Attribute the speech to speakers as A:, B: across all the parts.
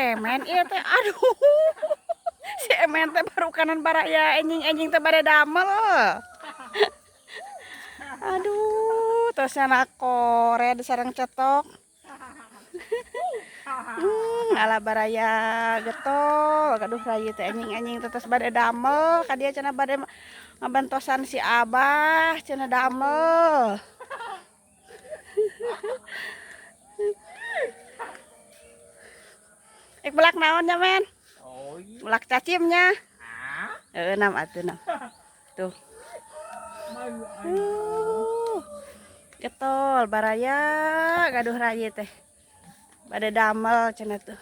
A: Emen ieu teh, aduh. Si Emen teh baru kanan baraya enjing-enjing teh bade damel. Aduh, tos anak kored sareng cetok. Ala baraya getol, gaduh rayi teh enjing-enjing teh tos bade damel, ka dieu cenah bade ngabantosan si Abah cenah damel. Ik belak naon nya, Men?
B: Oh iya.
A: Belak cacimnya. Heeh, nam atuh nam. Tuh. Getol baraya gaduh rayi teh. Bade damel cenah tuh.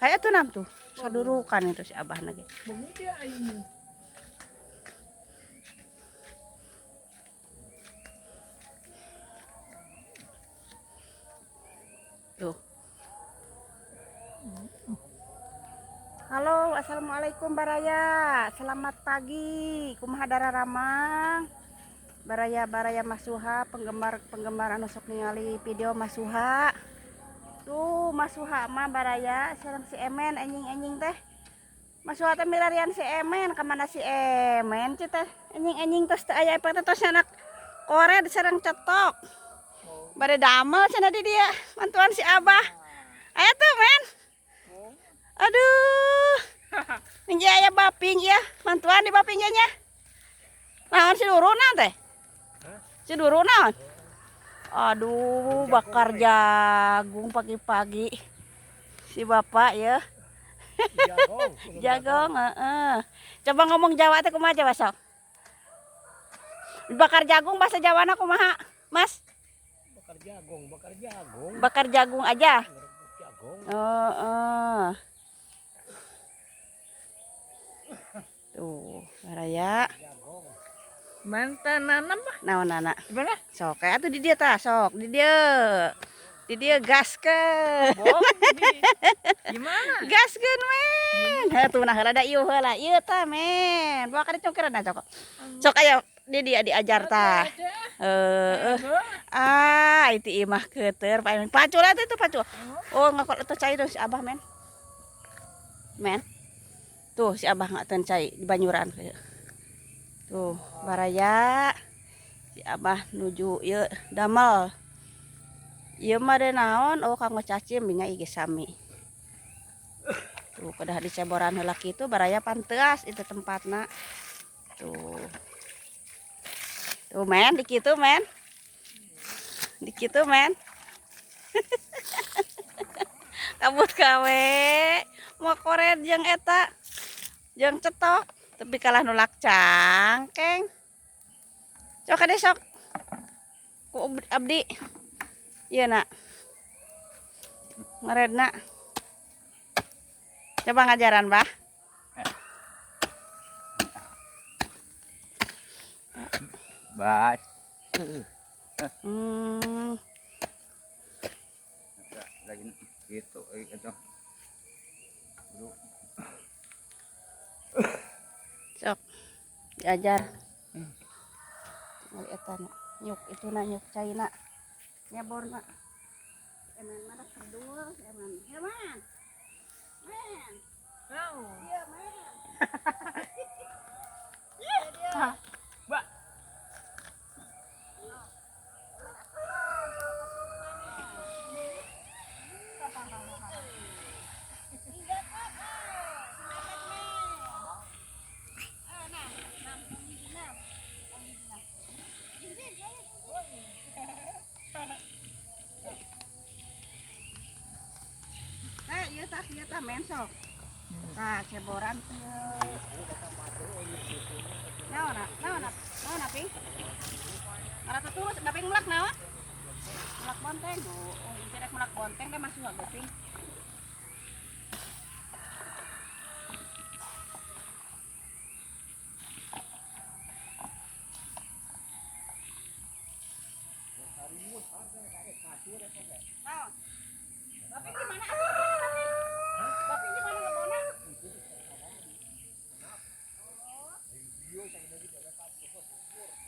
A: Hayu tuh nam tuh. Sadurukan itu si Abah ge. Tuh. Halo, assalamualaikum baraya. Selamat pagi. Kumaha dararamang? Baraya-baraya Mas Suha, penggemar-penggemar anu sok ningali video Mas Suha. Tuh, Mas Suha mah baraya sareng si Emen enjing-enjing teh. Mas Suha teh milarian si Emen, ka mana si Emen ceu teh? Enjing-enjing tos teu aya efek teh tos anak kored sareng cetok. Bade damel cenah di dia, mantuan si Abah. Aya tuh, Men. Aduh. Ini aya baping ya, mantuan di baping nya. Naon si duruna teh? Si duruna. Aduh, bakar jagung pagi-pagi. Si bapak ya.
B: Jagung.
A: Jagung, heeh. Coba ngomong Jawa teh kumaha coba sok? Bakar jagung bahasa Jawana kumaha, Mas?
B: Bakar jagung, bakar jagung.
A: Bakar jagung aja.
B: Ngerebus jagung.
A: Heeh. Tuh, baraya.
B: Jagung. Mantan nanam mah.
A: Naon nana?
B: Gimana?
A: Sok atuh di dieu tah, sok di dieu. Di dieu gaskeun.
B: Gimana?
A: Gaskeun, men. Heuh tuh nah heula da ieu heula. Ieu tah, men. Bawa ka dieu cungkeran sok. Sok aya di dieu diajar tah. Heeh. Ah, itu imah keuteur Pak Emen. Pacul atuh itu pacul. Oh, ngakot atuh cai tuh si Abah, men. Men. Tuh si Abah ngateun cai di banyuran. Tuh, baraya. Si Abah nuju ieu damel. Ieu mah de naon? Oh, kanggo cacim nya ieu sami. Tuh, kedah diceboran heula kitu baraya panteas itu tempatna. Tuh. Tuh, men, di kitu, men. Di kitu, men. Kabut kawe. Mau kored jeung eta. Jeung cetok, tapi kalah nulak cangkeng. Sok kade sok. Ku abdi. Ieu nak. Ngaredna. Coba ngajaran, Bah.
B: Bas. Lagi gitu itu.
A: Sok diajar. Ngali eta na. Nyuk itu na nyuk caina. Nyeborna. Emen mana kerdul, emen. Herman. Men. Iya, men. Iya, dia.
B: Mbak.
A: Ieu tah, ieu tah men sok. Tah ceboran teu. Naon, naon, naon ping? Ngarasa turus, baping melak naon? Melak bonteng. Oh, oh, rek melak bonteng teh masuk gak ping? Naon? Baping di mana atuh? Baping di mana ngebona?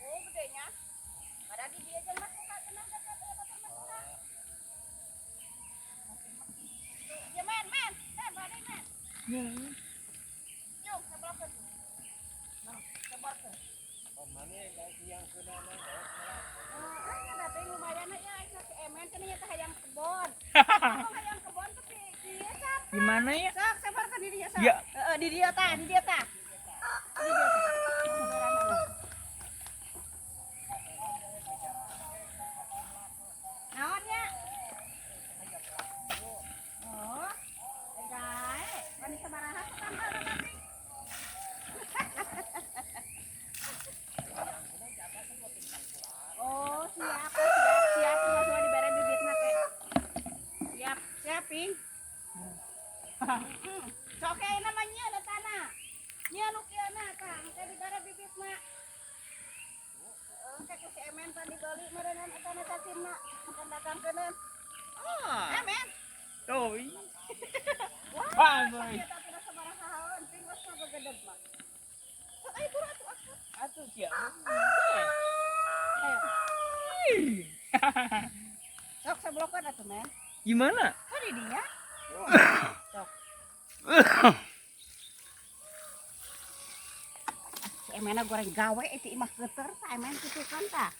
A: Oh, gedenya. Ada di dia jeung Mas Suha cenah da dia Bapak Mas Suha. Ya men, men. Yuk, sebarkeun. Nah, sebarkeun. Oh, nya da teh lumayan ya aing si Emen cenah nya teh hayang kebon. Aku hayang kebon tapi kieu cap.
B: Gimana ya?
A: Sok sebarkeun di dieu sok.
B: Ya.
A: Heeh, di dieu tah, di dieu tah. Di dieu tah. Sebaranana. Naon nya? Oh, gae. Wani sabaraha tambah nanti. Oh, siap, siap, siap. Semua dibere bibitna ke. Siap, siap, Ping. Sok kayak namanya ada tanah. Nya nu kieu na tah, engke dibere bibitna. Heeh, engke ku si Emen pan dibeli meureunnan eta na cacingna, akan datangkeuneun.
B: Ah.
A: Emen.
B: Tuh.
A: Wah,
B: Wah, boy.
A: kita tidak sabaraha haeun, Ping geus ngagegedeg mah. Sok ayo buru atuh atuh.
B: Atuh siap.
A: Ayo. Sok seblokan atuh, Men.
B: Gimana?
A: Kok di dinya? Sok. Si Emena goreng gawe itu imah keuteur tah Emen kitu kan tah.